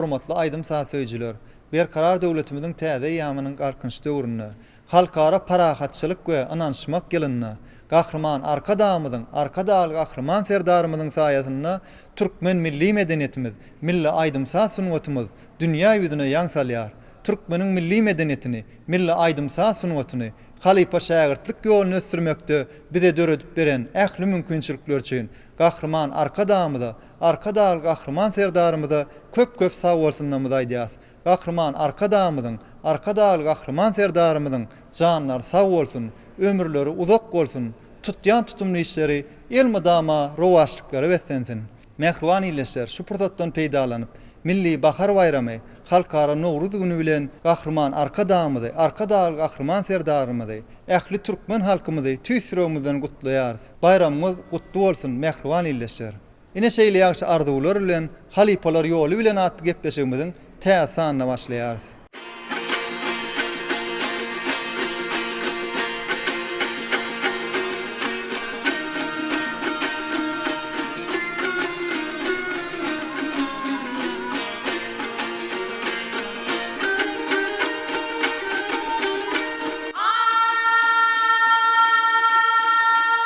Hormatly aýdym-saz söýüjiler! Berkarar döwletimiziň täze eýýamynyň Galkynyş döwründe, Halkara parahatçylyk we ynanyşmak ýylynda Gahryman Arkadagymyzyň, Arkadagly Gahryman Serdarymyzyň saýasynda türkmen milli medeniýetimiz, milli aýdym-saz sungatymyz dünýä ýüzüne ýaň salýar. Türkmeniň milli medeniýetini, milli aýdym-saz sungatyny, halypa-şägirtlik ýoluny ösdürmekde bize döredip beren ähli mümkinçilikleri üçin Gahryman Arkadagymyza, Arkadagly Gahryman Serdarymyza köp-köp sagbolsunlarymyzy aýdýas. Gahryman Arkadagymyzyň, Arkadagly Gahryman Serdarymyzyň janlary sag bolsun, ömürleri uzak bolsun, tutýan tutumly işleri elmydama rowaçlyklara beslensin! Mähriban ildeşler, şu pursatdan peýdalanyp, Milli bahar baýramy, Halkara Nowruz güni bilen Gahryman Arkadagymyzy, Arkadagly Gahryman Serdarymyzy, ähli türkmen halkymyzy tüýs ýüregimizden gutlaýarys. Baýramyňyz gutly bolsun, mähriban ildeşler! Ine şeýle ýagşy arzuwlar bilen Halypalar ýoly bilen atly gepleşigimiziň täze sanyna başlaýarys.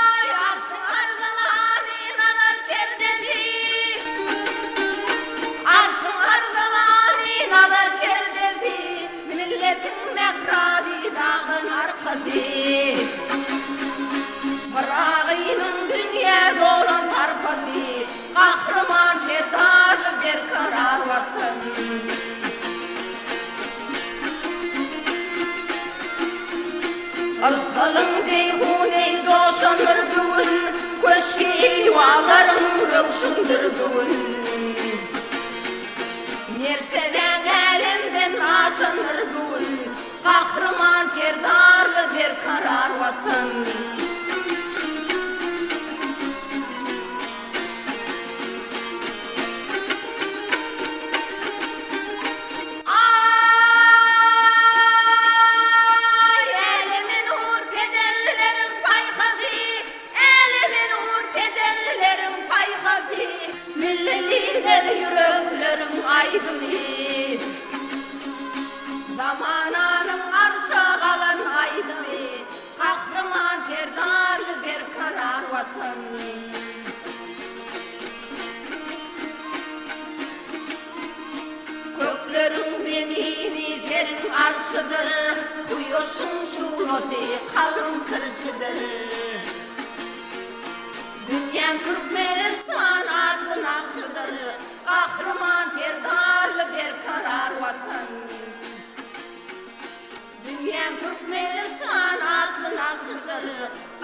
Aý, arşyň arzalany nazar kerdesi, Arşyň arzalany nazar kerdesi, Milletiň mähraby dagdan arkasy. Pyragynyň dünýä dolan sarpasy, Gahryman Serdarly berkarar Watan. Yrsgalyň Jeýhuny joşandyr bu gün, Köşgi-eýwanlaryň röwşündir bu gün. Mertebäň älemden aşandyr bu gün, Gahryman Serdarly berkarar Watan. Aý, äleme nur pederleriň paýhasy, Äleme nur pederleriň paýhasy, Milli Lider ýürekleriň aýdymy. Zamananyň arşa galan aýdymy, Gahryman Serdarly berkarar Watan. Gökleriň zemini ýeriň arşydyr, Kuýaşyň şuglasy kalbyň kirşidir. Dünýäň Türkmenistan atly nagşydyr, Gahryman Serdarly berkarar Watan. Dünýäň Türkmenistan atly nagşydyr,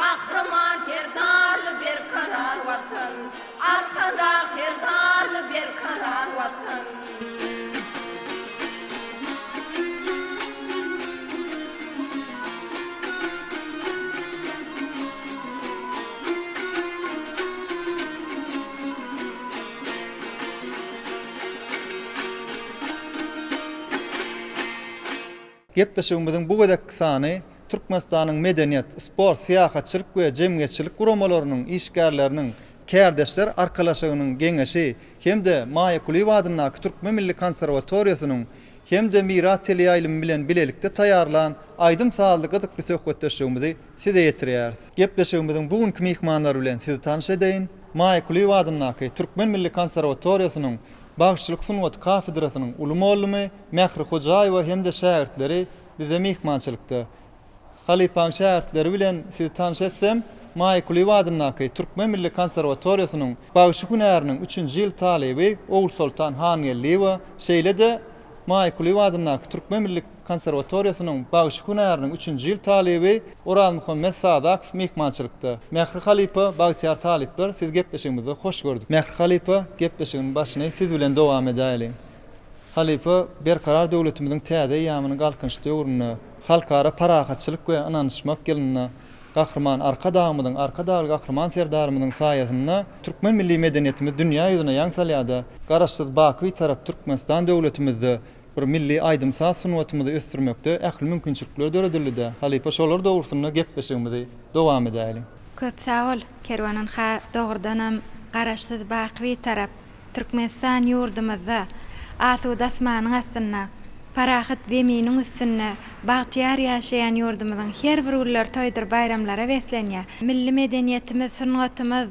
Gahryman Serdarly berkarar Watan, Arkadag Serdarly berkarar Watan. Gepleşigimiziň bu gezekki sany Türkmenistanyň medeniýet, sport, syýahatçylyk we jemgyýetçilik guramalarynyň işgärleriniň Kärdeşler arkalaşygynyň Geňeşi hem-de Maýa Kulyýewa adyndaky Türkmen milli konserwatoriýasynyň hem-de Miras teleýaýlymy bilen bilelikde taýýarlan aýdym-sazly gyzykly söhbetdeşligimizi size ýetirýäris. Gepleşigimiziň bu günki myhmanlary bilen sizi tanyş edeýin, Maýa Kulyýewa adyndaky Türkmen milli konserwatoriýasynyň Bagşyçylyk sungaty kafedrasynyň uly mollumy Mähri Hojaýewa hem-de şägirtleri bizde myhmançylykda. Halypaň şägirtleri bilen sizi tanyş etsem, Maýa Kulyýewa adyndaky Türkmen milli konserwatoriýasynyň bagşy hünäriniň üçünji ýyl talyby Ogulsoltan Hangeldiýewa, şeýle-de Maýa Kulyýewa adyndaky Türkmen milli konserwatoriýasynyň bagşy hünäriniň üçünji ýyl talyby Orazmuhammet Sadakow myhmançylykda. Mähri halypa, bagtyýar talyplar, sizi gepleşigimizde hoş gördük. Mähri halypa, gepleşigiň başyny siz bilen dowam edäýeliň. Halypa, Berkarar döwletimiziň täze eýýamynyň Galkynyş döwründe, Halkara parahatçylyk we ynanyşmak ýylynda Gahryman Arkadagymyzyň, Arkadagly Gahryman Serdarymyzyň saýasynda türkmen milli medeniýetimiz dünýä ýüzüne ýaň salýar-da, Garaşsyz, baky Bitarap Türkmenistan döwletimizde bir milli aýdym-saz sungatymyzy ösdürmekde ähli mümkinçilikler döredildi-dä, halypa, şolar dogrusynda gepleşigimizi dowam edäýeliň. Köp sag bol, Kerwen ynha, dogrudanam, Garaşsyz, baky Bitarap Türkmenistan ýurdumyzda. Asuda asmanyň astynda, parahat Zeminiň üstünde bagtyýar ýaşaýan ýurdumyzyň her bir günleri toýdur baýramlara beslenýär. Milli medeniýetimiz, sungatymyz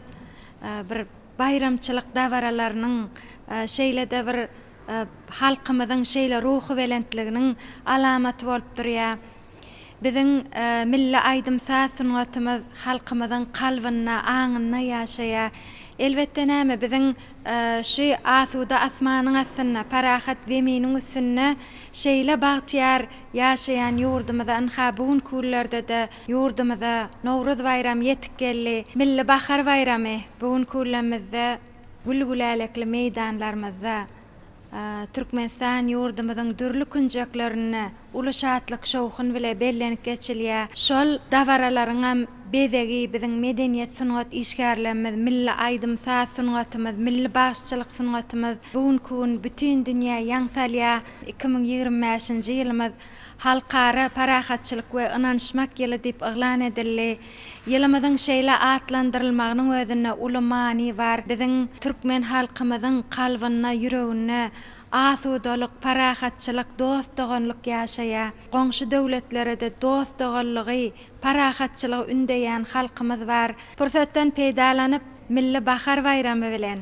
bir baýramçylyk dabaralarynyň, şeýle-de bir halkymyzyň şeýle ruhubelentliginiň alamaty bolup durýar. Biziň milli aýdym-saz sungatymyz halkymyzyň kalbynda, aňynda ýaşaýar. Elbetde näme, biziň şu asuda asmanyň astynda, parahat zeminiň üstünde şeýle bagtyýar ýaşaýan ýurdumyza ynha bu günki günlerde-de ýurdumyza Nowruz baýramy ýetip geldi. Milli bahar baýramy bu günki günlerimizde gül-gülälekli meýdanlarymyzda, Türkmenistan ýurdumyzyň dürli künjeklerinde uly şatlyk-şowhun bile bellenip geçilýär. Şol dabaralaryňam bezegi biziň medeniýet-sungat işgärlerimiz, milli aýdym-saz sungatymyz, milli bagşyçylyk sungatymyz bu günki gün bütin dünýä ýaň salýar. 2025-nji ýylymyz Halkara parahatçylyk we ynanyşmak ýyly diýip yglan edildi. Ýylymyzyň şeýle atlandyrylmagynyň özünde uly many bar. Biziň türkmen halkymyzyň kalbynda, ýüreginde asudalyk, parahatçylyk, dost-doganlyk ýaşaýar. Goňşy döwletlere-de dost-doganlygy, parahatçylygy ündeýän halkymyz bar. Pursatdan peýdalanyp, Milli bahar baýramy bilen,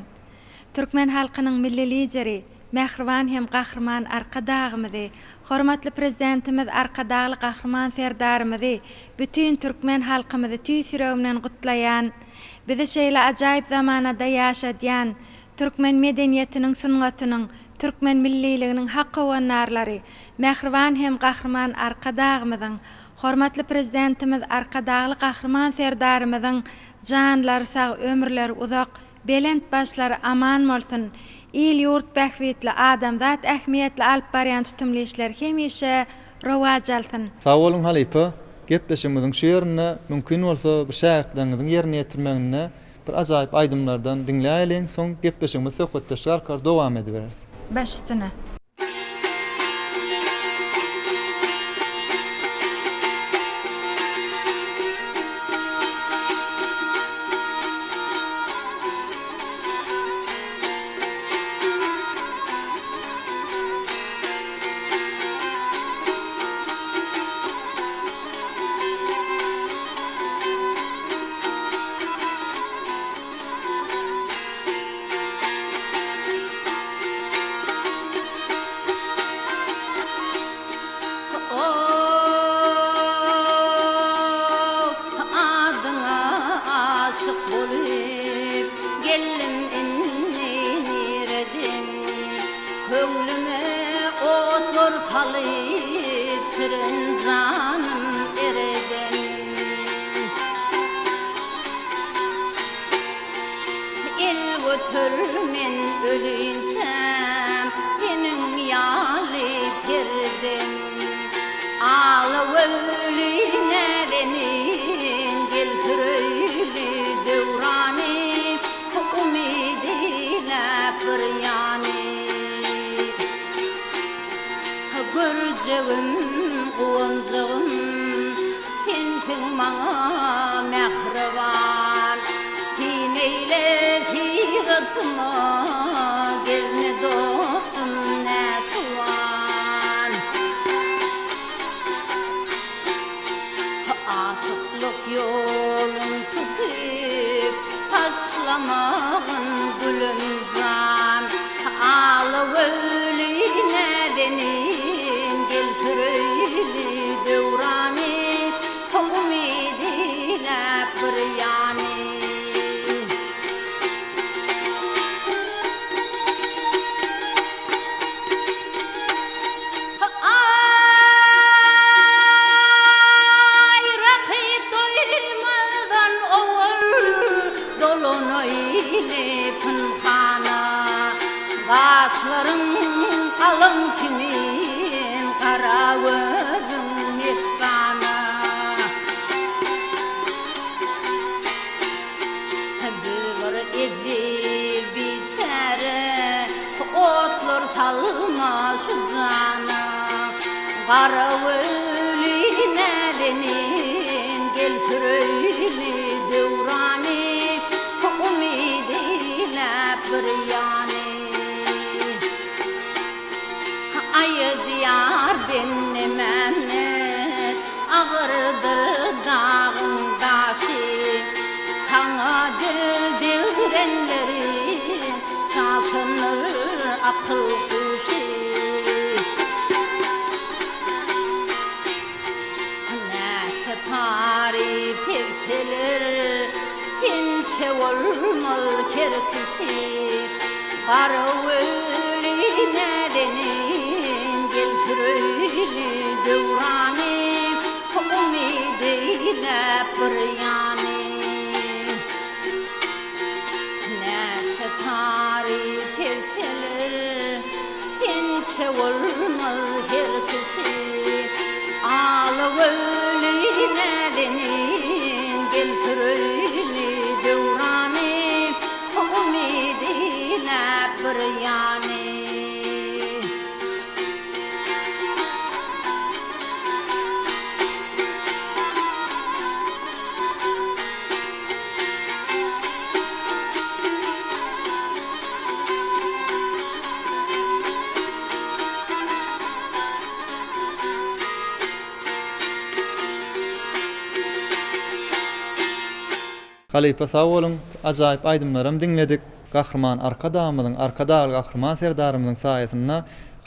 Türkmen halkynyň Milli Lideri, mähriban hem Gahryman Arkadagymyzy, hormatly Prezidentimiz Arkadagly Gahryman Serdarymyzy, bütin türkmen halkymyzy tüýs ýüregimden gutlaýan. Bizi şeýle ajaýyp zamanada ýaşadýan, türkmen medeniýetiniň, sungatynyň, türkmen milliliginiň hak howandarlary, mähriban hem Gahryman Arkadagymyzyň, hormatly Prezidentimiz Arkadagly Gahryman Serdarymyzyň janlary sag, ömürleri uzak, Belent başlary aman bolsun! Il-ýurt bähbitli, adamzat ähmiýetli alyp barýan tutumly işler hemişe rowaç alsyn! Sag boluň halypa, gepleşigimiziň şu ýerinde mümkin bolsa bir şägirtleriňiziň ýerine ýetirmeginde bir ajaýyp aýdymlardan diňläýeliň, soň gepleşigimizi söhbetdeşlik arkaly dowam ediberis. Baş üstüne. Adyňa aşyk bolup geldim indi nireden Köňlüme otlar salyp şirin janym ereden. El göter men ölinçäm seniň ýaly perden. Agla göwli näzenin, gel süreýli döwrany, Umyt eýläp bir ýany. Görjegim, guwanjygym, sensiň maňa mähriban. Syn eýle syratyma, gelme dostum nätuwan. Aşyklyk ýolun tutup, taşlamagyn gülüm jan. Ala göwli näzenin, gel süreýli döwrany, Umyt eýläp bir ýany. Aý, rakyp doýmazdan owal dolanaýly pynhana. Gaşlaryň galyň kimin, gara gözüň messana. Bir ejiz biçäre otlar salma şu jana. Gara göwli näzenin gel süreýli döwrany umyt eýläp bir ýany. Ýar bende Mämmet, Agyrdyr dagyň daşy. Saňa dil degrenleriň, Çaşandyr akyl-huşy. Näçe taryp etseler, sençe bolmaz her kişi. Gara weli näzenin, gel süreýli döwrany, Umyt eýläp bir ýany. Näçe taryp etseler, sençe bolmaz her kişi. Ala weli näzenin, gel süreýli döwrany, Umyt eýläp bir ýany. Halypa sag boluň, ajaýyp aýdymlaram diňledik. Gahryman Arkadagymyzyň, Arkadagly Gahryman Serdarymyzyň saýasynda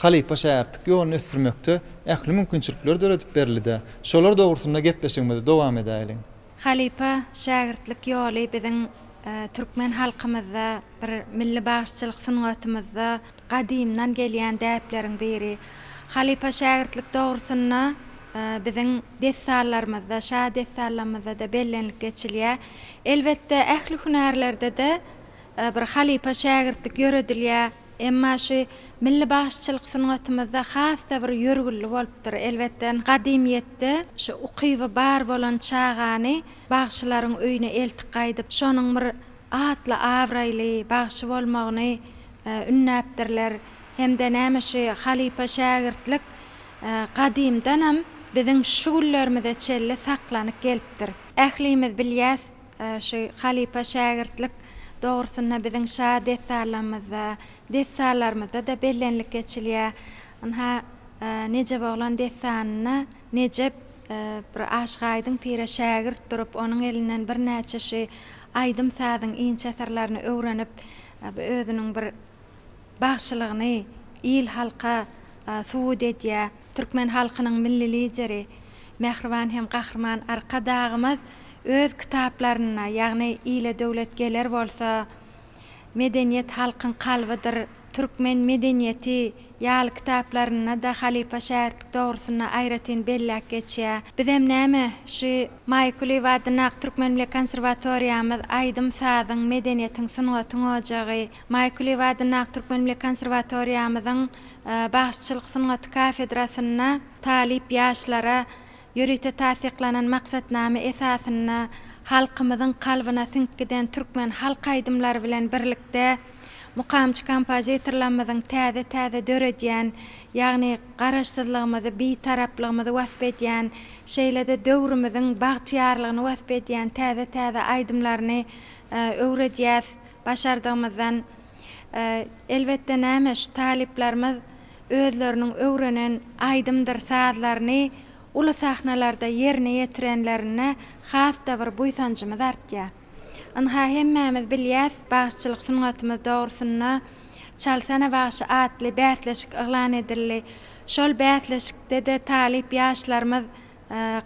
halypa şägirtlik ýoluny ösdürmekde ähli mümkinçilikler döredip berildi-dä. Şolar dogrusynda gepleşigimizi dowam edäýeliň. Halypa şägirtlik ýoly biziň türkmen halkymyzda, bir milli bagşyçylyk sungatymyzda gadymdan gelýän däpleriň biri. Halypa şägirtlik dogrusynda biziň dessanlarymyzda, şa dessanlarymyzda-da bellenilip geçilýär. Elbetde, ähli hünärlerde-de bir halypa şägirtlik ýöredilýär. Emma şu milli bagşyçylyk sungatymyzda has-da bir ýörgünli bolupdyr. Elbetde, gadymyýetde şu ukyby bar bolan çagany bagşylaryň öýüne eltip gaýdyp, şonuň bir atly-abraýly bagşy bolmagyny ündäpdirler. Hem-de näme şu halypa-şägirtlik gadymdanam biziň şu günlerimize çenli saklanyp gelipdir. Ählimiz bilýäs, Şu halypa-şägirtlik dogrusynda biziň şa dessanlarymyzda, dessanlarymyzda-da bellenilip geçilýär. Ynha, Nejeboglan dessanynda Nejep bir Aşyk Aýdyň pire şägirt durup, onuň elinden birnäçe şu aýdym-sazyň inçe syrlaryny öwrenip, özüniň bir bagşylygyny il-halka subut edýär. Türkmen halkynyň Milli Lideri, mähriban hem Gahryman Arkadagymyz öz kitaplarynda, ýagny Ile döwlet geler bolsa, Medeniýet halkyň kalbydyr, Türkmen medeniýeti ýaly kitaplarynda-da halypa-şägirtlik dogrusynda aýratyn belläp geçýär. Bizem näme, şu Maýa Kulyýewa adyndaky Türkmen milli konserwatoriýamyz aýdym-sazyň, medeniýetiň, sungatyň ojagy. Maýa Kulyýewa adyndaky Türkmen milli konserwatoriýamyzyň Bagşyçylyk sungaty kafedrasynda talyp ýaşlara ýörite tassyklanan maksatnama esasynda halkymyzyň kalbyna siňip giden türkmen halk aýdymlary bilen birlikde mukamçy kompozitorlarymyzyň täze-täze döredýän, ýagny Garaşsyzlygymyzy, Bitaraplygymyzy wasp edýän, şeýle-de döwrümiziň bagtyýarlygyny wasp edýän täze-täze aýdymlaryny öwredýäs başardygymyzdan. Elbetde näme şu talyplarymyz özleriniň öwrenen aýdymdyr sazlaryny uly sahnalarda ýerine ýetirenlerinde has-da bir buýsanjymyz artýar. Ynha hemmämiz bilýäs bagşyçylyk sungatymyz dogrusynda Çalsana bagşy atly bäsleşik yglan edildi. Şol bäsleşikde-de talyp ýaşlarymyz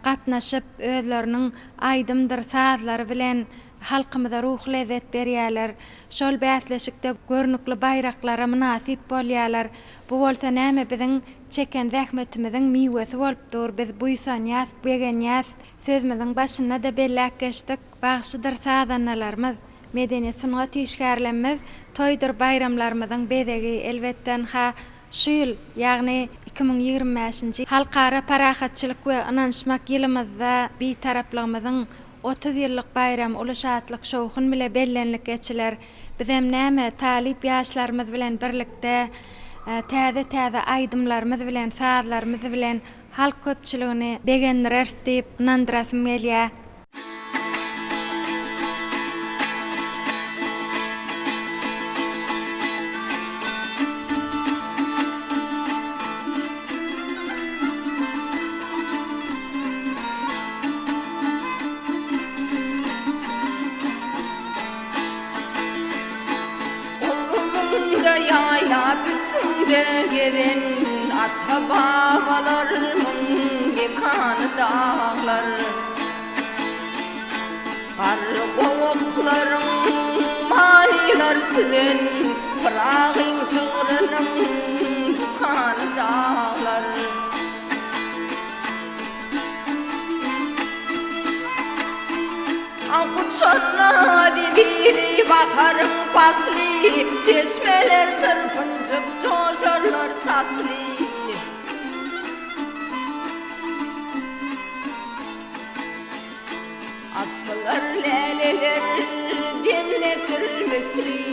gatnaşyp, özleriniň aýdymdyr sazlary bilen halkymyza ruhy lezzet berýärler. Şol bäsleşikde görnükli baýraklara mynasyp bolýarlar. Bu bolsa näme biziň çeken zähmetimiziň miwesi bolup dur. Biz buýsanýas, begenýäs. Sözümiziň başynda-da belläp geçdik, bagşydyr sazandalarymyz, medeniýet-sungat işgärlemmiz toýdur baýramlarymyzyň bezegi, elbetde, ynha, Şu ýyl, ýagny 2025-nji Halkara parahatçylyk we ynanyşmak ýylymyzda Bitaraplygymyzyň 30 ýyllyk baýramy uly şatlyk-şowhun bile bellenilip geçiler. Bizem näme, talyp ýaşlarymyz bilen birlikde täze-täze aýdymlarymyz bilen, sazlarymyz bilen halk köpçüligini begendireris diýip ynandyrasym gelýär. Öňde gezen ata-babalarymyň mekany daglar. Garry gowaklaryň manylar süzen Pyragyň şygrynyň dükany daglar. Uçanda zebili baharyň pasly, Çeşmeler çyrpynjyp joşarlar çasly. Açylar läleler jennetdir misli,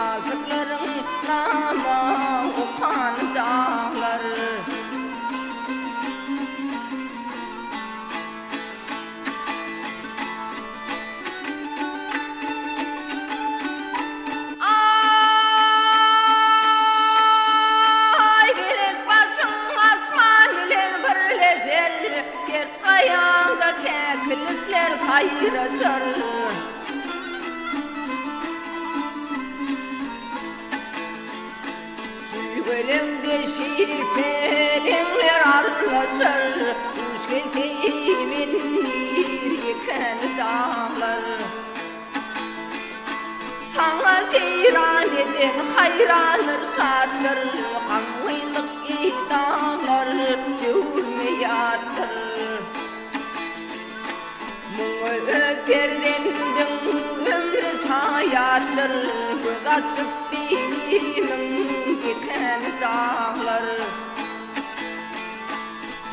Aşyklaryň nama okany daglar. Aý belent başyň asman bilen birleşer, Kert gaýaňda käkilikler saýraşar. Jülgeleňde şir-peleňler arlaşar, Duş gelse eýmendir ýekän daglar. Saňa seýran eden haýrandyr, şatdyr, Gamgynlyk eý daglar döwürme ýatdyr. Muňa öz perzendiň ömri şaýatdyr, Göz açyp bibimiň ýekän daglar.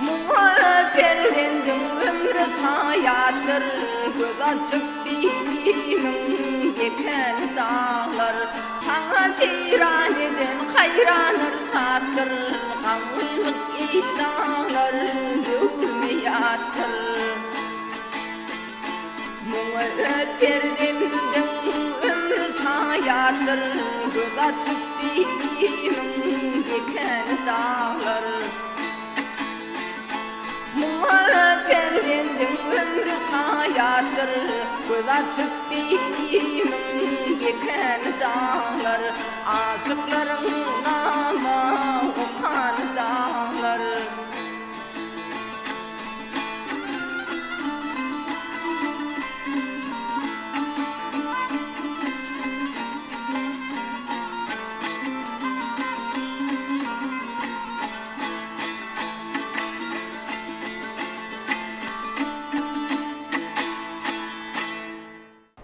Muňa öz perzendiň ömri şaýatdyr, Göz açyp bibimiň ýekän daglar. Saňa seýran eden haýrandyr, şatdyr, Gamgynlyk eý daglar döwürme ýatdyr. Muňa öz perzendiň ömri şaýatdyr, Göz açyp bibimiň ýekän daglar. Muňa öz perzendiň ömri şaýatdyr, Göz açyp bibimiň ýekän daglar. Aşyklaryň nama okan daglar.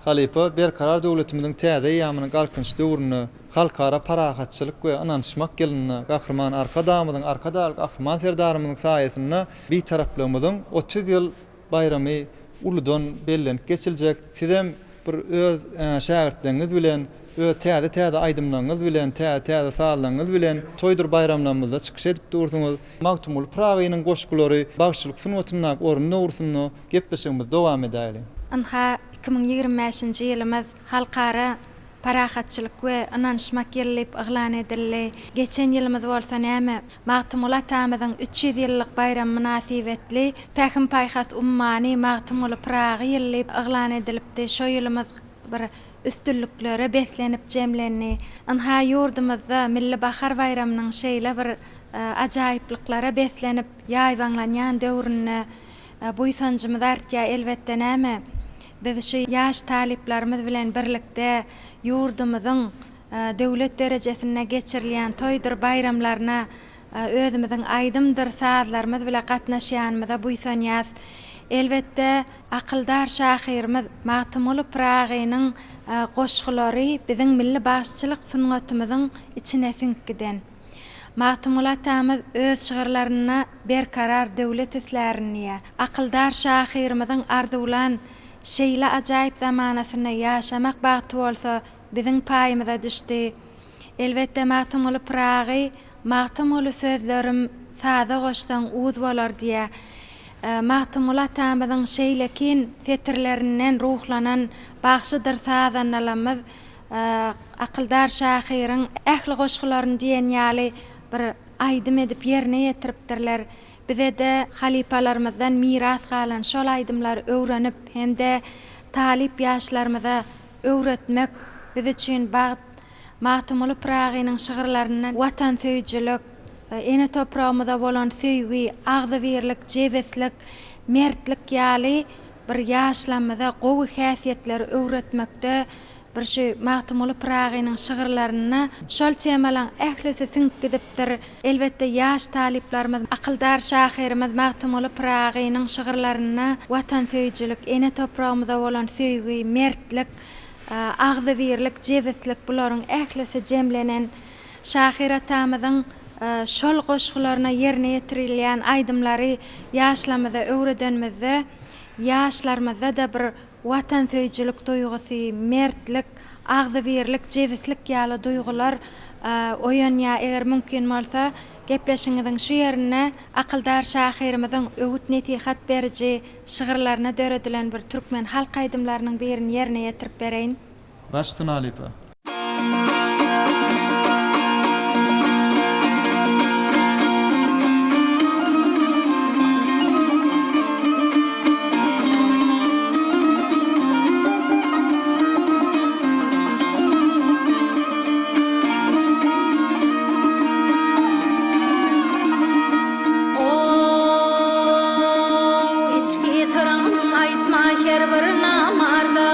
Halypa Berkarar döwletimiziň täze eýýamynyň Galkynyş döwründe Halkara parahatçylyk we ynanyşmak ýylynda Gahryman Arkadagymyzyň, Arkadagly Gahryman Serdarymyzyň saýasynda Bitaraplygymyzyň 30 ýyl baýramy uludan bellenip geçiljek. Sizem bir öz şägirtleriňiz bilen, öz täze-täze aýdymlaryňyz bilen, täze-täze sazlaryňyz bilen toýdur baýramlarymyzda çykyş edip dursuňyz. Magtymguly Pyragynyň goşgulary bagşyçylyk sungatyndaky orny dogrusynda gepleşigimizi dowam edäýeliň. Ynha, 2025-nji ýylymyz Halkara parahatçylyk we ynanyşmak ýyly diýip yglan edildi. Geçen ýylymyz bolsa näme? Magtymguly atamyzyň 300 ýyllyk baýramy mynasybetli Pähim-paýhas ummany Magtymguly Pyragy ýyly diýip yglan edilipdi. Şo ýylymyz bir üstünliklere beslenip jemlendi. Ynha, ýurdumyzda Milli bahar baýramynyň şeýle bir ajaýyplyklara beslenip ýaýbaňlanýan döwründe buýsanjymyz artýar. Elbetde, näme, biz şu ýaş talyplarymyz bilen birlikde ýurdumyzyň döwlet derejesinde geçirilýän toýdur baýramlaryna özümiziň aýdymdyr sazlarymyz bile gatnaşýanymyza buýsanýas. Elbetde, akyldar şahyrymyz Magtymguly Pyragynyň goşgulary biziň milli bagşyçylyk sungatymyzyň içine siňip giden. Magtymguly atamyz öz şygyrlarynda Berkarar döwlet islärin diýýär. Akyldar şahyrymyzyň arzuwlan şeýle ajaýyp zamanasynda ýaşamak bagty bolsa biziň paýymyza düşdi. Elbetde Magtymguly Pyragy Magtymguly sözlerim saza goşsaň uz bolar diýýär. Magtymguly atamyzyň şeýlekin setirlerinden ruhlanan bagşydyr sazandalarymyz akyldar şahyryň ähli goşgularyny diýen ýaly bir aýdym edip ýerine ýetiripdirler. Bize-de halypalarymyzdan miras galan şol aýdymlary öwrenip hem-de talyp ýaşlarymyza öwretmek biz üçin bagt. Magtymguly Pyragynyň şygyrlarynda watansöýüjilik, ene topragymyza bolan söýgi, agzybirlik, jebislik, mertlik ýaly bir ýaşlarymyza gowy häsiýetleri öwretmekde bir şu Magtymguly Pyragynyň şygyrlarynda şol temalaň ählisi siňip gidipdir. Elbetde ýaş talyplarymyz akyldar şahyrymyz Magtymguly Pyragynyň şygyrlarynda watansöýüjilik, ene topragymyza bolan söýgi, mertlik, agzybirlik, jebislik bularyň ählisi jemlenen. Şahyr atamyzyň şol goşgularyna ýerine ýetirilýän aýdymlary ýaşlarymyza öwredenimizde, ýaşlarymyzda-da bir watansöýüjilik duýgusy, mertlik, agzybirlik, jebislik ýaly duýgular oýanýar. Eger mümkin bolsa, gepleşigiňiziň şu ýerinde akyldar şahyrymyzyň öwüt-nesihat beriji şygyrlaryna döredilen bir türkmen halk aýdymlarynyň birini ýerine ýetirip bereýin. Baş üstüne halypa. Ow, içki syryň aýtma her bir namarda.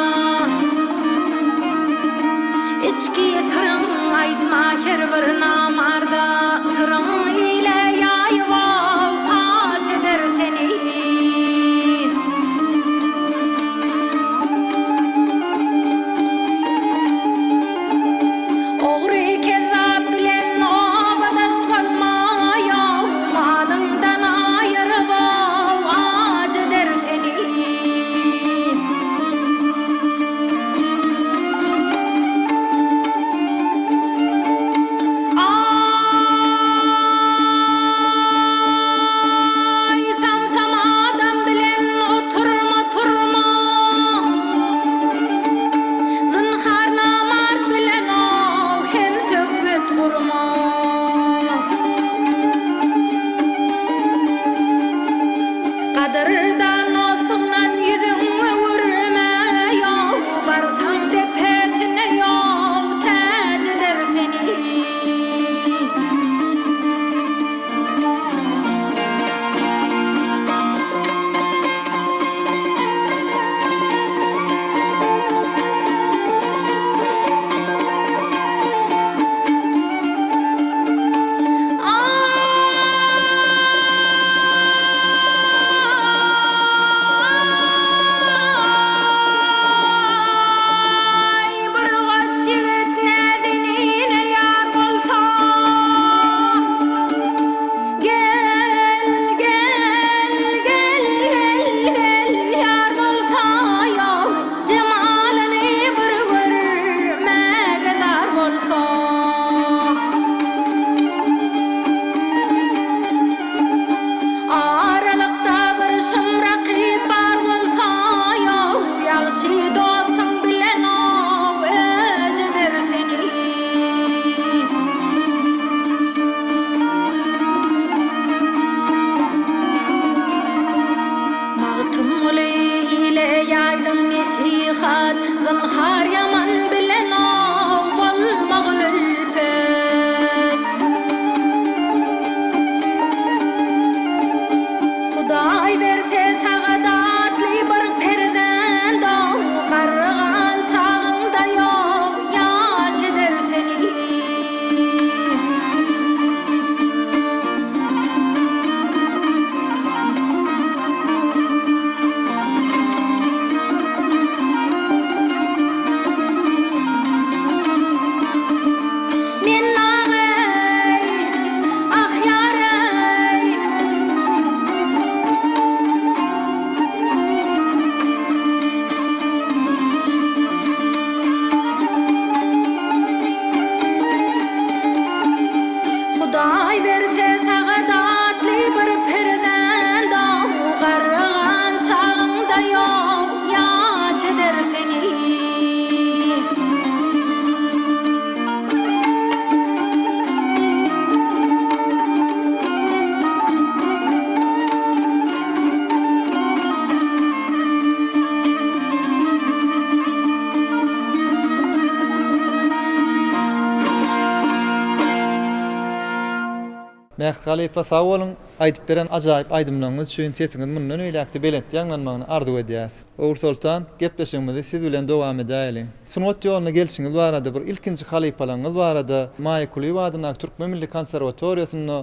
Mähri halypa sag boluň aýdyp beren ajaýyp aýdymlaryňyz üçin sesiňiz mundan beýläkde belentde ýaňlanmagyny arzuw edýäs. Ogulsoltan, gepleşigimizi siz bilen dowam edäýeliň. Sungat ýoluna gelşiňiz barada bir ilkinji halypalaryňyz barada Maýa Kulyýewa adyndaky Türkmen milli konserwatoriýasynda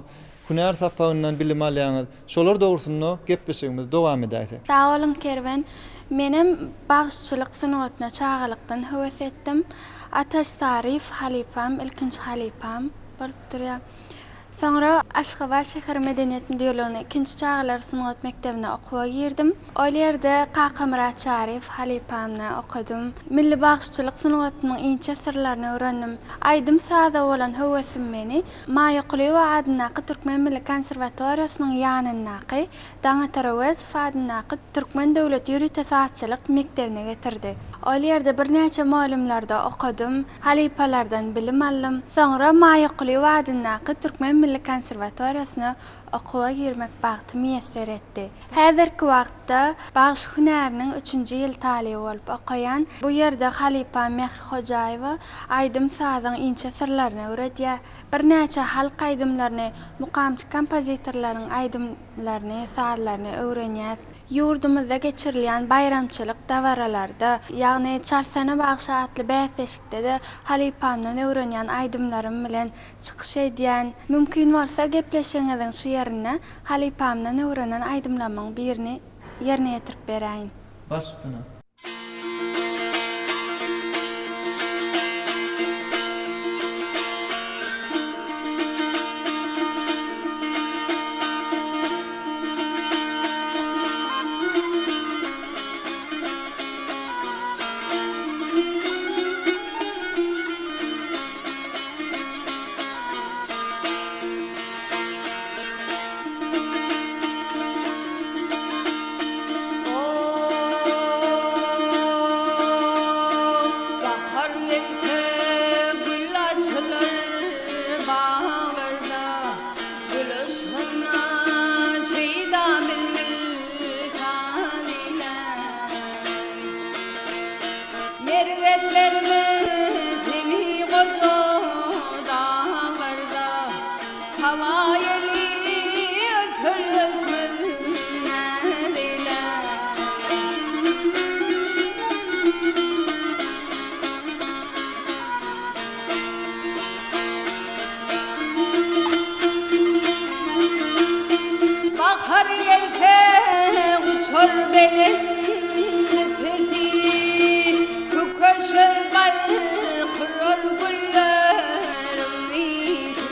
hünär sapagyndan bilim alýaňyz. Şolar dogrusynda gepleşigimizi dowam edäýsek. Sag boluň Kerwen. Menem bagşyçylyk sungatyna çagalykdan höwes etdim. Ataş Saryýew halypam, ilkinji halypam bolup durýar. Soňra Aşgabat şäher medeniýet müdirligine ikinji çagalar sungat mekdebine okuwa girdim. Ol ýerde Kakamyrat Çaryýew halypamda okadym. Milli bagşyçylyk sungatynyň inçe syrlaryny öwrendim. Aýdym-saza bolan höwesim meni Maýa Kulyýewa adyndaky Türkmen milli konserwatoriýasynyň ýanyndaky Daňatar Öwezow adyndaky Türkmen döwlet ýörite sazçylyk mekdebine getirdi. Ol ýerde birnäçe mugallymlarda okadym, halypalardan bilim aldym. Soňra Maýa Kulyýewa adyndaky Türkmen milli konserwatoriýasyna okuwa girmek bagty miýesser etdi. Häzirki wagtda bagşy hünäriniň üçünji ýyl talyby bolup okaýan. Bu ýerde halypam Mähri Hojaýewa aýdym-sazyň inçe syrlaryny öwredýär. Birnäçe halk aýdymlaryny, mukamçy kompozitorlaryň aýdymlaryny, sazlaryny öwrenýäs. Ýurdumyzda geçirilýän baýramçylyk dabaralarda, ýagny Çalsana bagşy atly bäsleşikde-de halypamdan öwrenýän aýdymlarym bilen çykyş edýän. Mümkin bolsa, gepleşigiňiziň şu ýerinde halypamdan öwrenen aýdymlarymyň birini ýerine ýetirip beräýin. Baş üstüne. Bahar gelse gül açylar baglarda, Gül yşgyna şeýda bilbil saz eýlär. Mergenlerime seni goja daglarda, Hawa ýeli öser ösmez näz eýlär. Bahar gelse uçar belent pesi, Kökeşer barkyrar gülleriň ysy.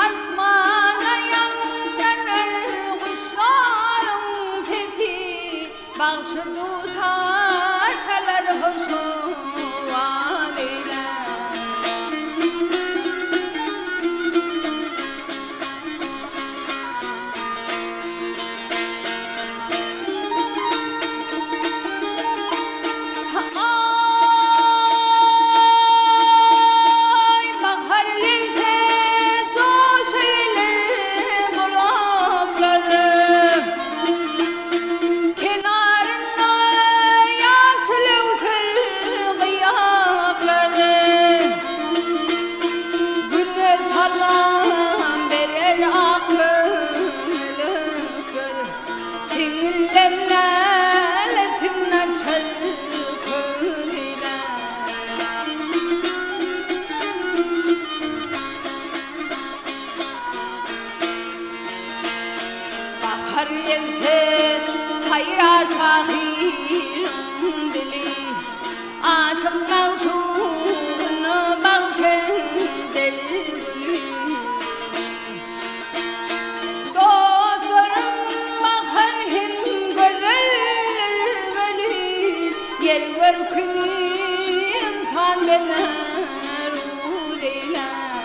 Asmana ýaňlanar guşlaryň sesi, Bagşy dutar çalar hoş owaz eýlär. Aý, bahar gelse, joşa geler bulaklar. Kenarynda ýaşyl öwser gyýaklar. Güne salam berer ak kömelekler. Çigillem lälesin açar köýler. Bahar gelse saýrar şahyryň dili, Aşyk magşugyna bagş eder güli. Dostlarym bahar hem gözeldir weli, Ýer görküni ynsan bezär eýlär.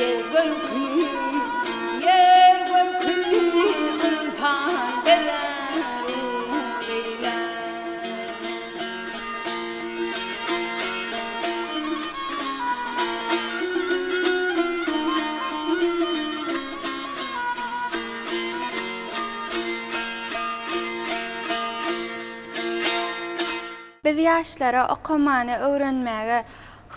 Ýer görküni, ýer görküni ynsan bezär. Biz ýaşlara okamany öwrenmäge,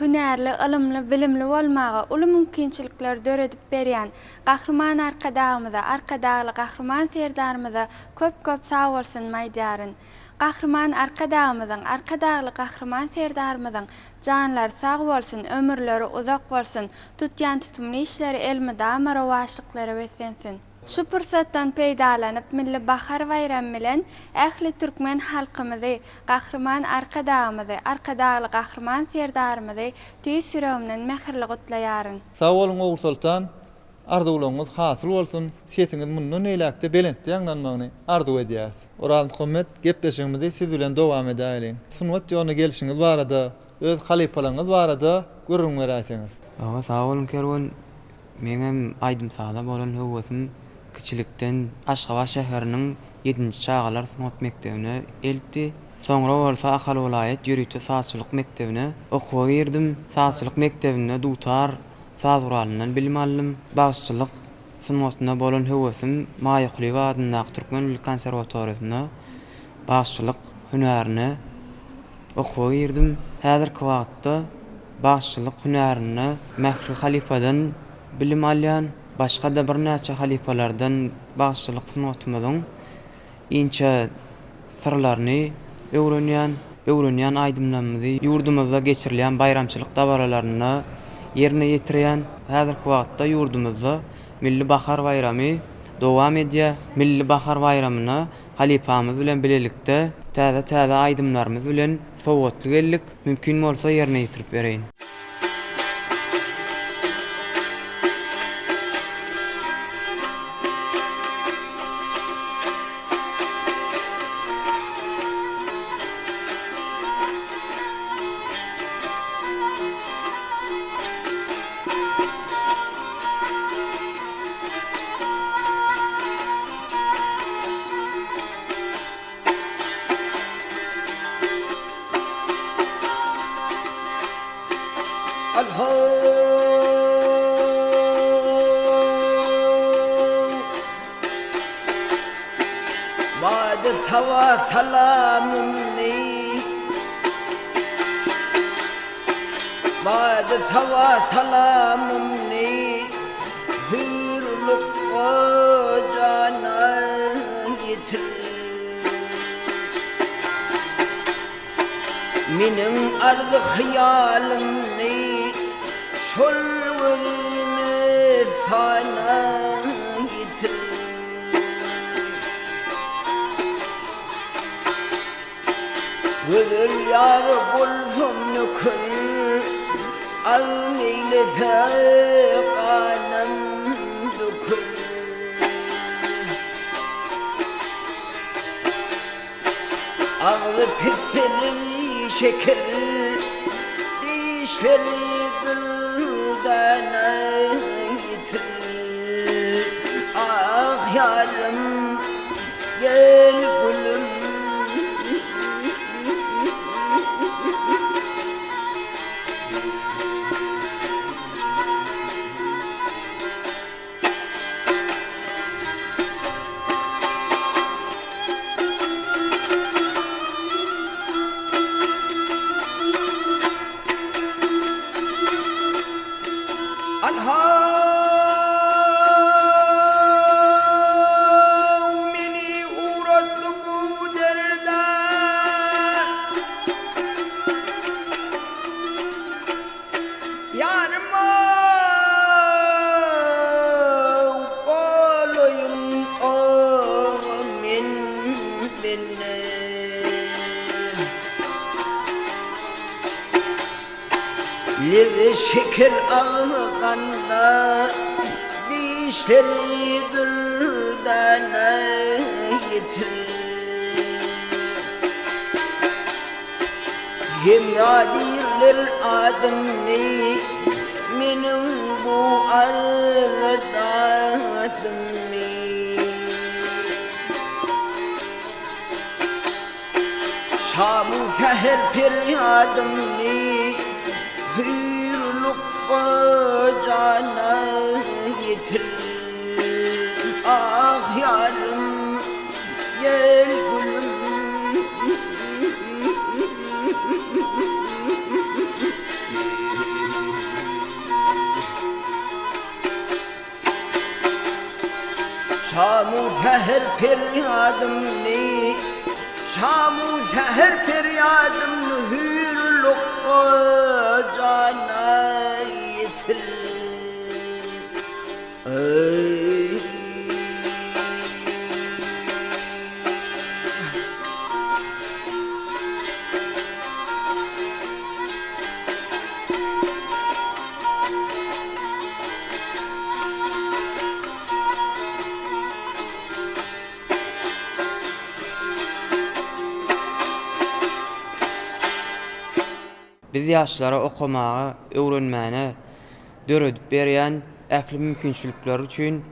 hünärli, ylymly, bilimli bolmaga uly mümkinçilikleri döredip berýän Gahryman Arkadagymyza, Arkadagly Gahryman Serdarymyza köp-köp sagbolsunymy aýdýaryn. Gahryman Arkadagymyzyň, Arkadagly Gahryman Serdarymyzyň janlary sag bolsun, ömürleri uzak bolsun, tutýan tutumly işleri elmydama rowaçlyklara beslensin! Şu pursatdan peýdalanyp, Milli bahar baýramy bilen ähli türkmen halkymyzy, Gahryman Arkadagymyzy, Arkadagly Gahryman Serdarymyzy tüýs ýüregimden mähirli gutlaýaryn. Sag boluň Ogulsoltan, arzuwlaryňyz hasyl bolsun, sesiňiz mundan beýläkde belentde ýaňlanmagyny arzuw edýäris. Orazmuhammet, gepleşigimizi siz bilen dowam edäýeliň. Sungat ýoluna gelşiňiz barada, öz halypalaryňyz barada gürrüň beräýseňiz. Hawa, sag boluň Kerwen. Meňem aýdym-saza bolan höwesim kiçilikden Aşgabat şäheriniň ýedinji çagalar sungat mekdebine eltdi. Soňra bolsa Ahal welaýat ýörite sazçylyk mekdebine okuwa girdim. Sazçylyk mekdebinde dutar saz guralyndan bilim aldym. Bagşyçylyk sungatyna bolan höwesim Maýa Kulyýewa adyndaky Türkmen milli konserwatoriýasynda bagşyçylyk hünärine okuwa girdim. Häzirki wagtda bagşyçylyk hünärinde Mähri halypadan bilim alýan, başga-da birnäçe halypalardan bagşyçylyk sungatymyzyň inçe syrlaryny öwrenýän, öwrenýän aýdymlarymyzy ýurdumyzda geçirilýän baýramçylyk dabaralarynda ýerine ýetirýän. Häzirki wagtda ýurdumyzda Milli bahar baýramy dowam edýär. Milli bahar baýramyna halypamyz bilen bilelikde täze-täze aýdymlarymyz bilen sowgatly geldik. Mümkin bolsa ýerine ýetirip bereýin. Bady saba salamymny Bady saba salamymny Hüýrlukga jana ýetir. Meniň arzy-hyýalymny şol gözüme sana ýetir. Gözel ýar bolsam nöker, Azm eýlese ganym döker. Agzy pisseleri şeker, Dişleri dürdana ýetir. Ah ýarym, gel gülüm. Al-haw meni ugratdy bu derde. Ýarym-ow, bolaýyn oňa men bende. Lebi şeker agzy ganda, Dişleri dürdana ýetir. Hemra diýrler adymny, Meniň bu arza dadymny. Şam-u säher perýadymny, Hüýrlukga jana ýetir. Ah ýarym, gel gülüm. Şam-u säher perýadymny, Şam-u säher perýadymny Hüýrlukga jana ýetir. Eý. Biz ýaşlara okamaga, öwrenmäne döredip berýän ähli mümkinçilikleri üçin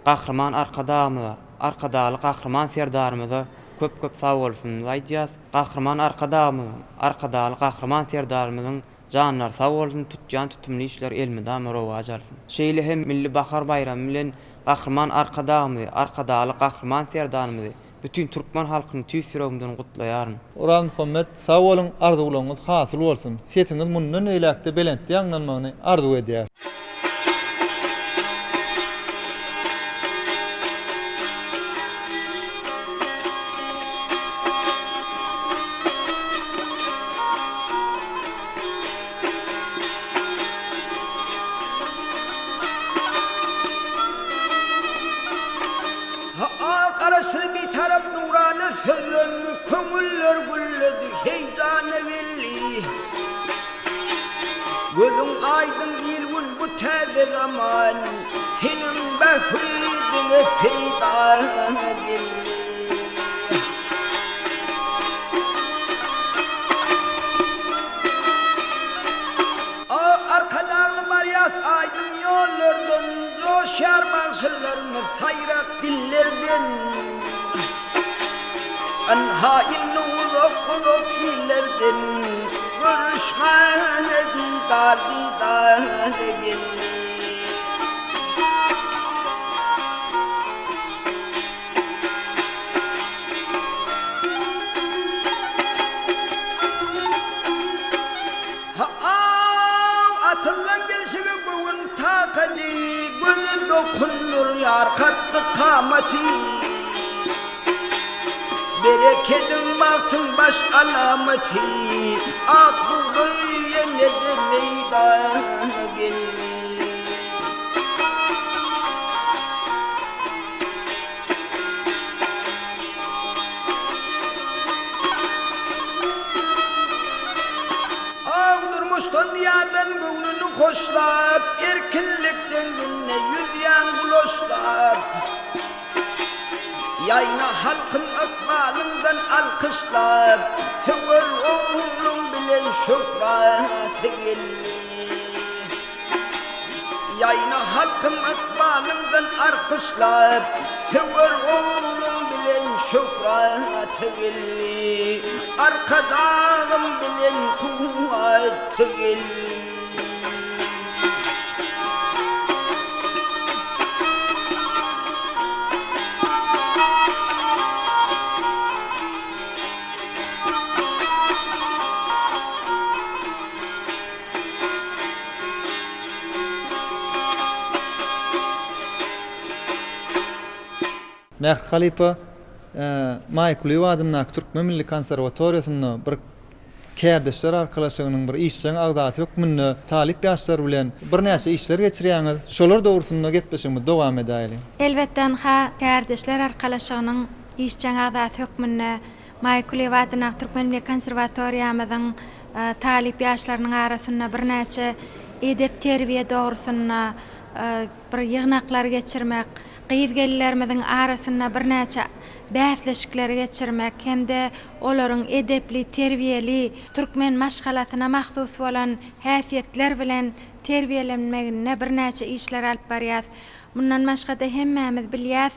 Gahryman Arkadagymyza, Arkadagly Gahryman Serdarymyza köp-köp sagbolsunymyzy aýdýas. Gahryman Arkadagymyzyň, Arkadagly Gahryman Serdarymyzyň Janlary sag bolsun, tutýan tutumly işleri elmydama rowaç alsyn. Şeýle hem Milli bahar baýramy bilen Gahryman Arkadagymyzy, Arkadagly Gahryman Serdarymyzy, bütin türkmen halkyny tüýs ýüregimden gutlaýaryn. Orazmuhammet sag boluň arzuwlaryňyz hasyl bolsun sesiňiz mundan beýläkde belentde ýaňlanmagyny arzuw edýäris. Ha-a, Garaşsyz Bitarap nurana sözden Köňüller gülledi, heýjana geldi. Gözüň aýdyň il-gün bu täze zaman, Seniň bähbidiňe peýda geldi. A Arkadagly barýas aýdyň ýollardan, Joşýar bagşylarymyz saýrak dillerden. Ynha indi uzak-uzak illerden Görüşmäne didar-didar geldi. Ha-aw, atylan gelşige göwün takady, Göze dokundurýar katdy-kamaty. Berekediň, bagtyň baş alamaty, Ak bugdaý ýene-de meýdana geldi. Aw durmuşdan diýardan göwnüni hoşlap, Erkinlik deňzinde ýüzýän gulaşlap. Ýaýna halkym ykbalyňdan alkyşlap, Söwer ogluň bilen şöhrata geldi. Ýaýna halkym ykbalyňdan arkyşlap, Söwer ogluň bilen şöhrata geldi. Arkadagym bilen kuwwata geldi. Mähri halypa Maýa Kulyýewa adyndaky Türkmen milli konserwatoriýasynda bir Kärdeşler arkalaşygynyň bir işjeň agzasy hökmünde talyp ýaşlar bilen birnäçe işler geçirýäňiz. Şolar dogrusynda gepleşigimizi dowam edäýeliň. Elbetde ynha, Kärdeşler arkalaşygynyň işjeň agzasy hökmünde Maýa Kulyýewa adyndaky Türkmen milli konserwatoriýamyzyň talyp ýaşlarynyň arasynda birnäçe edep-terbiýe dogrusynda bir ýygnaklary geçirmek, gyz-gelinlerimiziň arasynda birnäçe bäsleşikleri geçirmek hem-de olaryň edepli, terbiýeli, türkmen maşgalasyna mahsus bolan häsiýetler bilen terbiýelenmeginde birnäçe işler alyp barýas. Mundan başga-da hemmämiz bilýäs,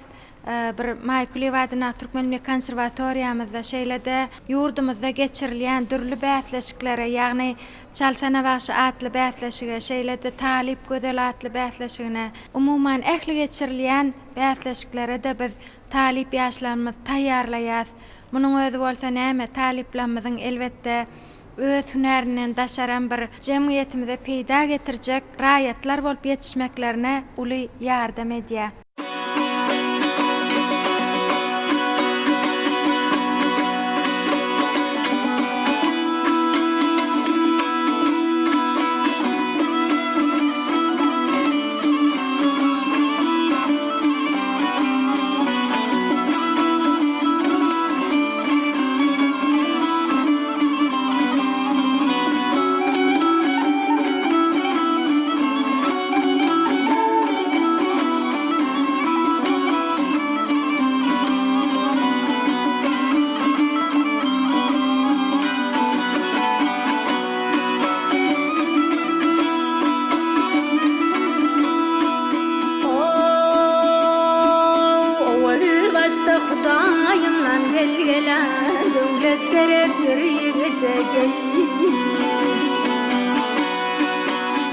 bir Maýa Kulyýewa adyndaky Türkmen milli konserwatoriýamyzda, şeýle-de ýurdumyzda geçirilýän dürli bäsleşiklere, ýagny Çalsana bagşy atly bäsleşige, şeýle-de Talyp gözel atly bäsleşigine, umuman, ähli geçirilýän bäsleşiklere-de biz talyp ýaşlarymyzy taýýarlaýas. Munuň özi bolsa näme, talyplarymyzyň, elbetde, öz hünärinden daşaram bir jemgyýetimize peýda getirjek raýatlar bolup ýetişmeklerine uly ýardam edýär. gerekdir ýigide gelin.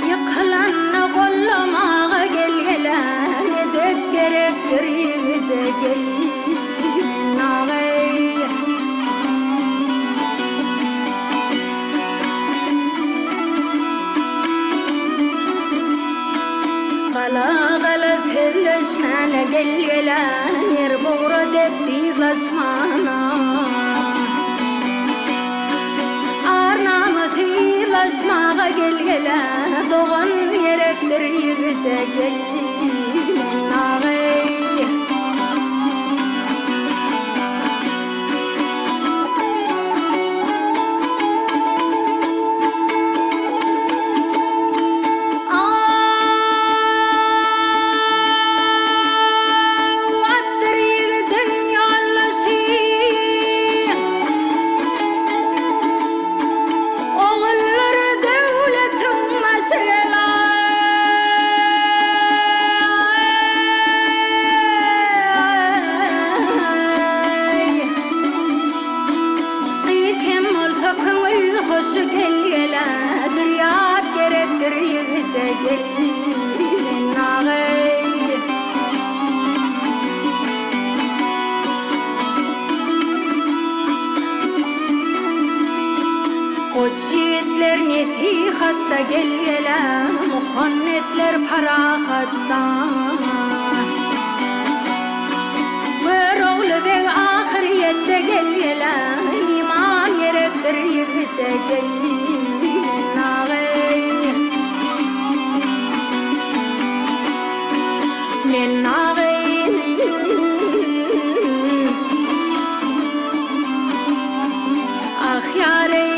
Ýykylanda gollamaga gel-gele medet gerekdir ýigide gelin. Gala-gala sözleşmäne gel-gele, Ýer bugra dek dyzlaşmana. Ar-namysy yzlaşmaga gel-gele, Dogan gerekdir ýigide gel, men-ageý. Atdyr ýigidiň ýoldaşy. Oguldyr döwletiň başy gelaý. Gyz hem bolsa köňül hoşy gel-gele, Zürýat gerekdir ýigide gelin-ageý. Goç ýigitler nesihatda gel-gele, Muhannesler parahatda. Görogly beg ahyrýetde gel-gele, Iman gerekdir ýigide gelin-ageý. Men-ageý. Ah ýareý.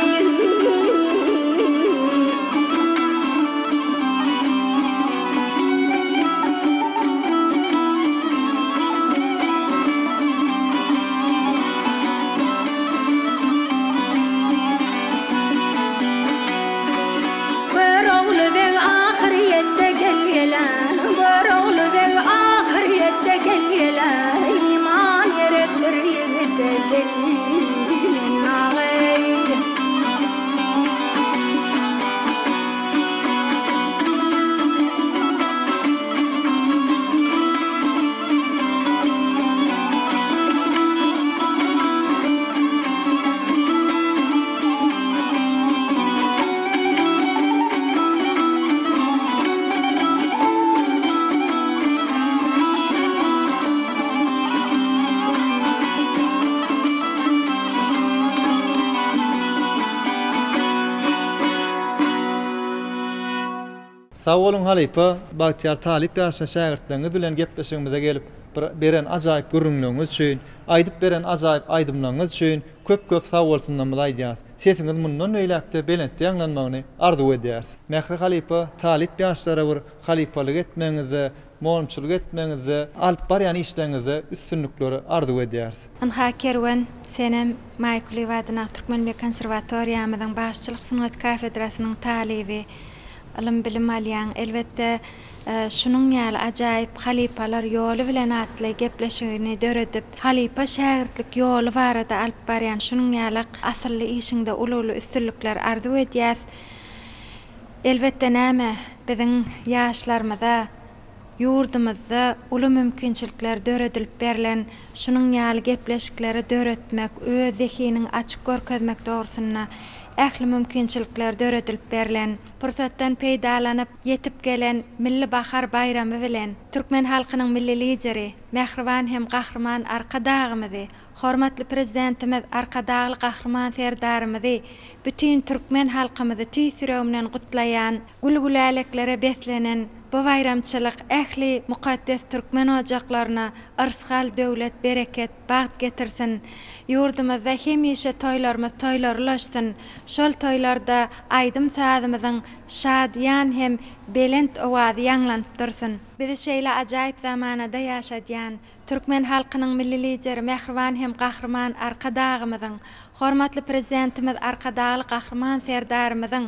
Görogly beg ahyrýetde gel-gele, Görogly beg ahyrýetde gel-gele, Iman gerekdir ýigide gelin-ageý. Sag boluň halypa, Bagtyýar talyp ýaşly şägirtleriňiz bilen gepleşigimize gelip bir beren ajaýyp gürrüňleriňiz üçin, aýdyp beren ajaýyp aýdymlaryňyz üçin köp köp sag bolsunlarymyzy aýdýarys. Sesiňiz mundan beýläkde belentde ýaňlanmagyny arzuw edýäris. Mähri halypa talyp ýaşlara bir halypalyk etmegiňizde, mugallymçylyk etmegiňizde, alyp barýan işleriňizde üstünlikleri arzuw edýäris. Ynha Kerwen, senem Maýa Kulyýewa adyndaky Türkmen milli konserwatoriýamyzyň bagşyçylyk sungaty kafedrasynyň talyby. Ylym-bilim alýaň. Elbetde, şunuň ýaly ajaýyp Halypalar ýoly bilen atly gepleşigini döredip, halypa-şägirtlik ýoly barada alyp barýan şunuň ýalak asylly işiňde uly-uly üstünlikler arzuw edýäs. Elbetde, näme, biziň ýaşlarymyza Ýurdumyzda uly mümkinçilikler döredilip berlen şunuň ýaly gepleşikleri döretmek, öz zehiniňi açyk görkezmek dogrusynda ähli mümkinçilikler döredilip berlen. Pursatdan peýdalanyp, ýetip gelen Milli bahar baýramy bilen türkmen halkynyň Milli Lideri, mähriban hem Gahryman Arkadagymyzy, Hormatly Prezidentimiz Arkadagly Gahryman Serdarymyzy, bütin türkmen halkymyzy tüýs ýüregimden gutlaýan, gül-güläleklere beslenen bu baýramçylyk ähli mukaddes türkmen ojaklaryna yrsgal, döwlet, bereket, bagt getirsin! Ýurdumyzda hemişe toýlarymyz toýlara ulaşsyn! Şol toýlarda aýdym-sazymyzyň şadyýan hem belent owazy ýaňlanyp dursun! Bizi şeýle ajaýyp zamanada ýaşadýan Türkmen halkynyň Milli Lideri mähriban hem Gahryman Arkadagymyzyň, hormatly Prezidentimiz Arkadagly Gahryman Serdarymyzyň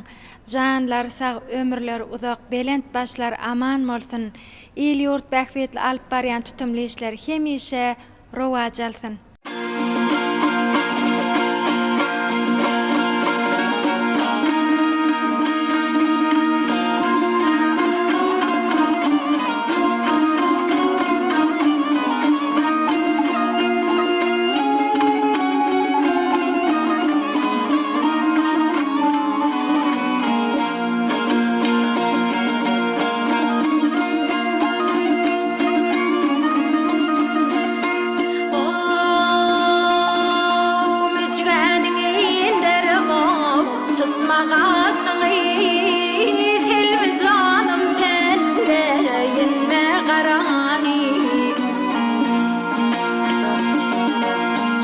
janlary sag, ömürleri uzak, belent başlary aman bolsun, il-ýurt bähbitli alyp barýan tutumly işleri hemişe rowaç alsyn! Çytma gaşyňy Selbi janym sen geýinme garany.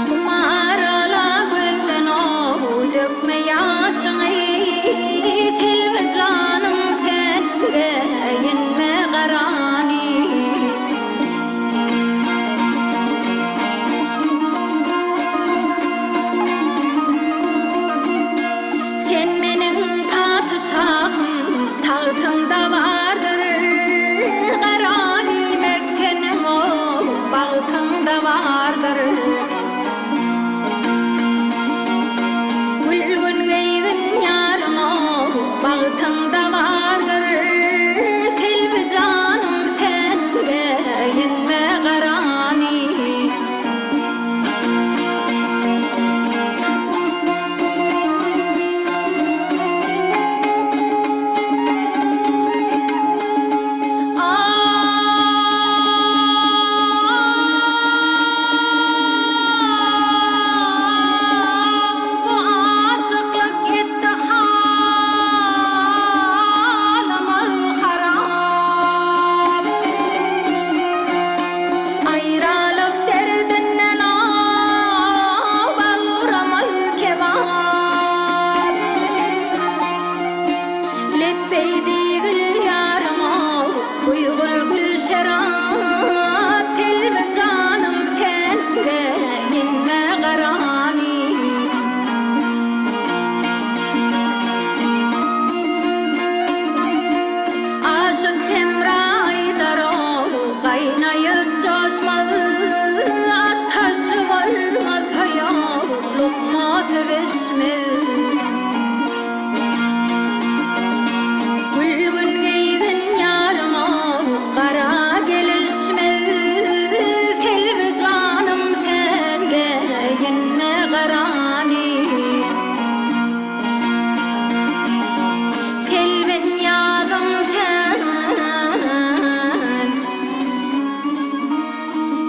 Humar ala gözden ow dökme ýaşyňy Selbi janym sen geýinme garany. Sen meniň patyşahym, tagtyňda bardyr Gara diýmek seniň o bagtyňda bardyr. Gülgün geýgin ýarym o bagtyňda bardyr Selbi janym sen geýinme garany. Ah, bu aşyklyk etdi halymyz harap. Aýralyk derdinden ah, bagramyz kebap. Lepbeý diýgil ýaryma, guýgul gül şerap, Selbi janym sen geýinme garany. Aşyk Hemra aýdar-ow, gaýnaýyp joşmaz, Ataş bolmasa ýok, lukmasy bişmez. Gülgün geýgin ýaryma, gara gelişmez, Selbi janym sen geýinme garany. Selbin ýazym sen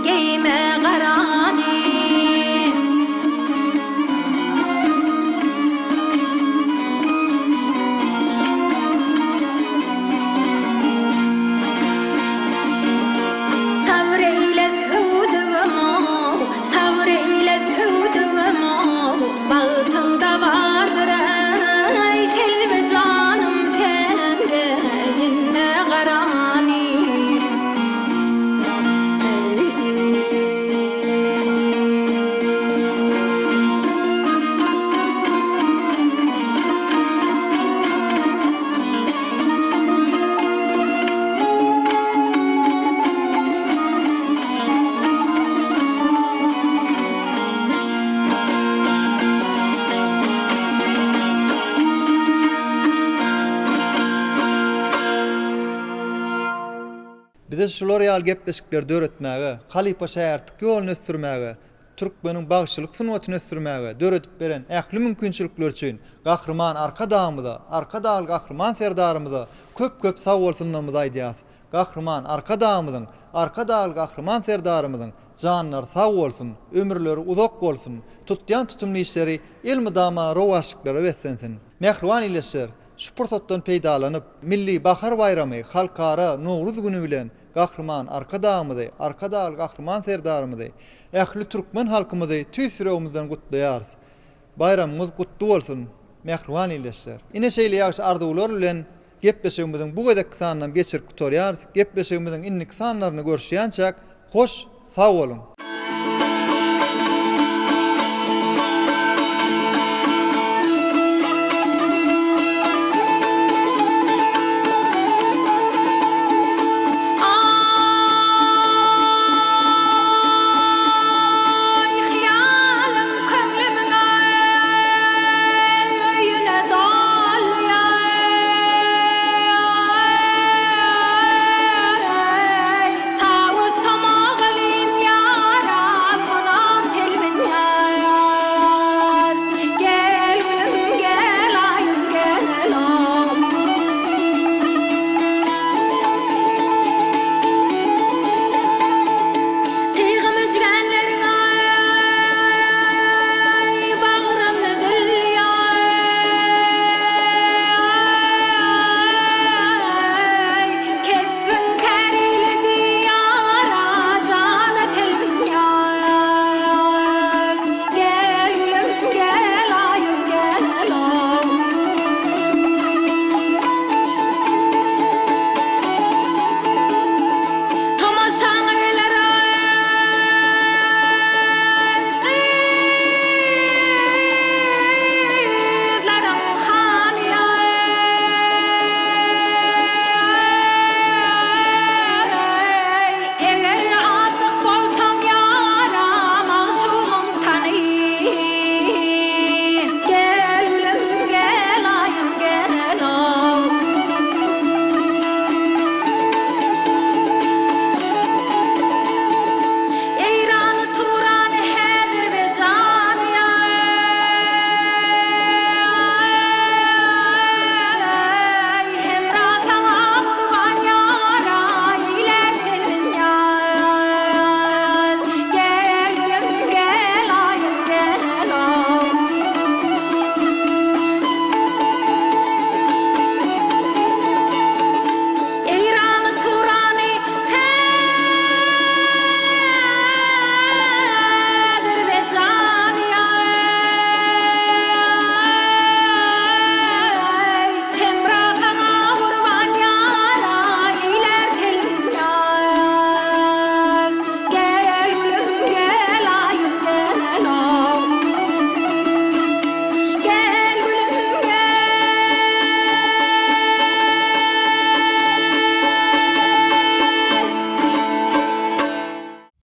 geýme garany. Sabr eýle söwdügim-ow, sabr eýle söwdügim-ow, Bagtyňda bardyr-aý, Selbi janym sen geýinme garany. Bize şular ýaly gepleşikleri döretmäge, halypa-şägirtlik ýoluny ösdürmäge, türkmeniň bagşylyk sungatyny ösdürmäge döredip beren ähli mümkinçilikleri üçin Gahryman Arkadagymyza, Arkadagly Gahryman Serdarymyza köp-köp sagbolsunlarymyzy aýdýarys. Gahryman Arkadagymyzyň, Arkadagly Gahryman Serdarymyzyň janlary sag bolsun, ömürleri uzak bolsun, tutýan tutumly işleri elmydama rowaçlyklara beslensin! Mähriban ildeşler, şu pursatdan peýdalanyp, Milli bahar baýramy, Halkara Nowruz güni bilen Gahryman Arkadagymyzy, Arkadagly Gahryman Serdarymyzy, ähli türkmen halkymyzy tüýs ýüregimizden gutlaýarys. Baýramyňyz gutly bolsun, mähriban ildeşler! Ine şeýle ýagşy arzuwlar bilen gepleşigimiziň bu gezekki sanynam geçirip gutarýarys. Gepleşigimiziň indiki sanlarynda görüşýänçäk, hoş sag boluň!